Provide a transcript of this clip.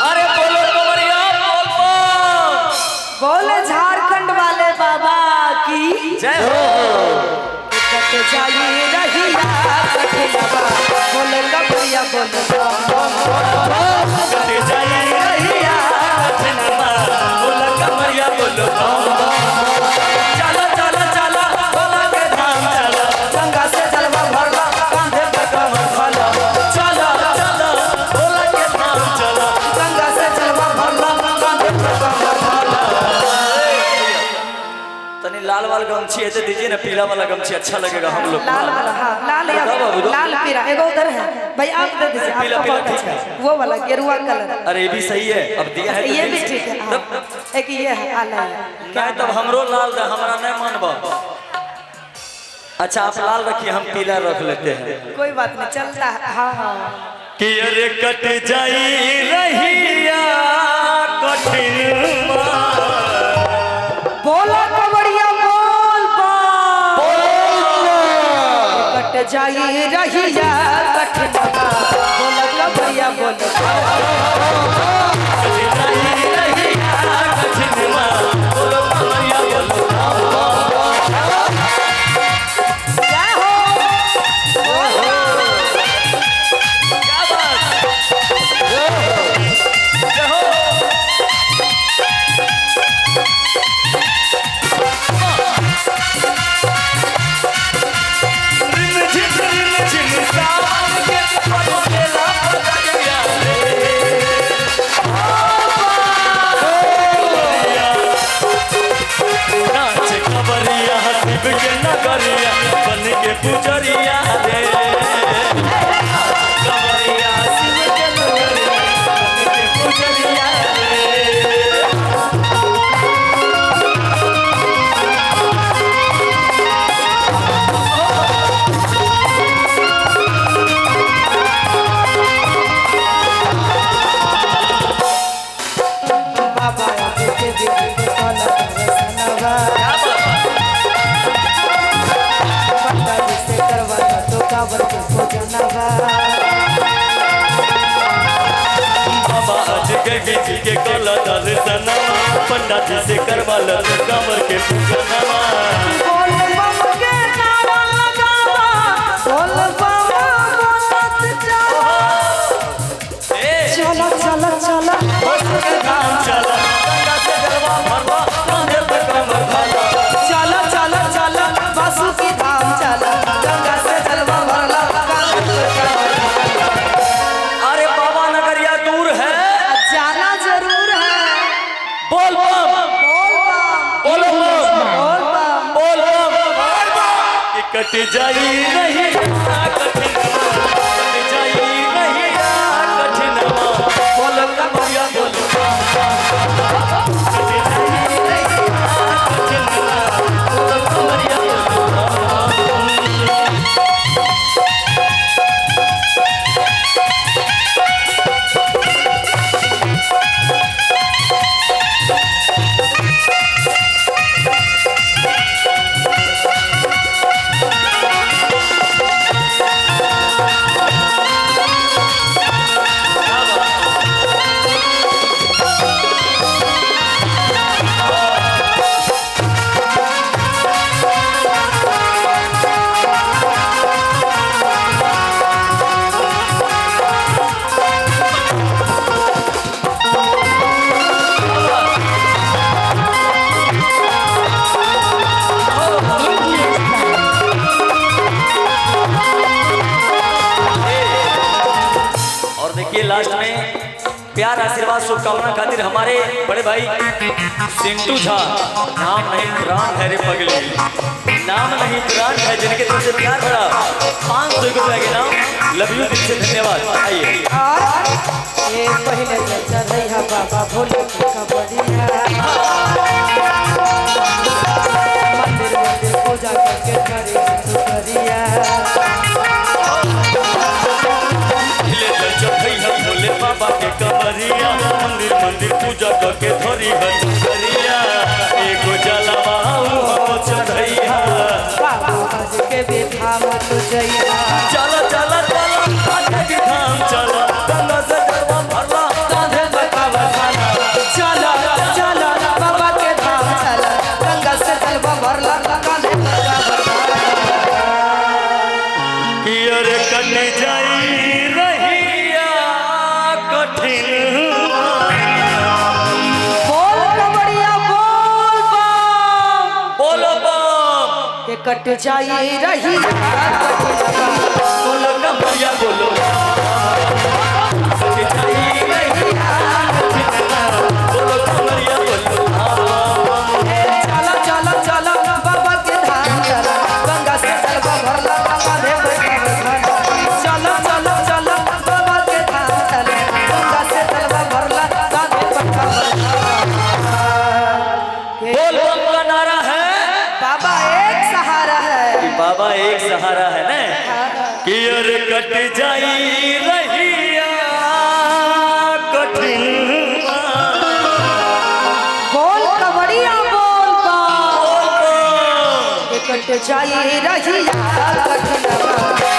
अरे बोलो कमरिया बोल बोल। बोले झारखंड वाले बाबा की जय हो। कट जाई रहिया कठिनवा, बोले कमरिया बोल बम बम। कट जाई रहिया कठिनवा, बोलो कमरिया बोलो बम बम। चला चला चला बाबा के धाम चला, गंगा से जलवा भरला कांधे पे कमर फला। चला चला भोला के धाम चला, गंगा से जलवा भरला कांधे पे कमर फला। तनी लाल वाला गमछी ऐसे दीजिए ना, पीला वाला गमछी अच्छा लगेगा हम लोग को। लाल वाला, हाँ लाल या दो बाबू, दो। लाल पीला एगो उधर है भाई, आप दे दीजिए, पीला आपका पीला बहुत ठीक अच्छा है। है। वो वाला गेरुआ कलर। अरे ये भी सही है, अब दिया है तो ये भी दीजिए। ठीक है, हाँ। तब एक ये है आला है। नहीं तब हमरो लाल दे, हमरा नहीं मानब। अच्छा आप लाल रखिए, हम पीला रख लेते हैं। कोई बात नहीं, चलता है। हाँ हाँ। कि अरे कट जाई रहिया कठिन बोला कवड़िया बोल बम। कट जाई रहिया कठिनवा, बोला कवड़िया बोल बम। कट जाई रहिया कठिनवा, बोलो कमरिया बोलो बम बम। जय हो। क्या बात, जय हो। रिम झिम सावन के पटेला पतंगिया रे। नाच कबरिया शिव के नगरिया बन के पुजरिया रे। कबरिया शिव के नगरिया बन के पुजरिया रे। बाबा के दिल के काला दर्शनवा, पंडा जी से करवा तो कावर के पूजनवा। बाबा आज के बीच के कला दर्शनवा, पंडा जी से करवा लत कमर के पूजनवा। बोल बम के नारा लगावा, बोल बम बोलत जावा। ए चला चला चला बस के धाम चला, गंगा से जलवा भरवा कांधे पे कमर भरवा। चला चला चला बासुकी धाम चला, गंगा से जलवा भरला कांधे पे कमर भरला। अरे बाबा नगरिया दूर है, जाना जरूर है। बोल बम बोल बम बोलो बम बोल बम बोल बम। कि कट जाई नहीं कठिनवा, कट जाई नहीं कठिनवा, बोलो कमरिया बोलो बम बम। कट जाई नहीं कठिनवा, बोलो कमरिया बोलो बम बम। और देखिए लास्ट में प्यार आशीर्वाद शुभकामना खातिर हमारे बड़े भाई सिंटू झा, नाम नहीं प्राण है रे पगली, नाम नहीं प्राण है, जिनके तरफ से प्यार भरा 500 रुपये के नाम। लव you दिल से धन्यवाद। आइए और ये पहले चल रही है बाबा भोले की कबरिया, मंदिर मंदिर पूजा करके करी करिया। पहले तो चढ़ैया भोले बाबा के कमरिया, मंदिर मंदिर पूजा करके धरी हरिया, एगो जलवा हम चढ़ैया। बाबा आज के भी धाम तो जइया। चला चला चला बाबा के धाम चला, गंगा से जलवा भरला कांधे पे कट जाई रही बोलो कमरिया बोलो कट जाई रहिया बोलो कमरिया बोलो। चला चला चला बाबा के धाम चला, गंगा से जलवा भरला कांधे पर कांवर खाना। चला चला चला बाबा के धाम चला, गंगा से जलवा भरला कांधे पर कांवर खाना। बोल बम का नारा है बाबा एक सहारा है, कि बाबा एक सहारा है ना। कि अरे कट जाई रहिया कठिन बोल कवड़िया बोल बा। कट जाई रहिया कठिनवा।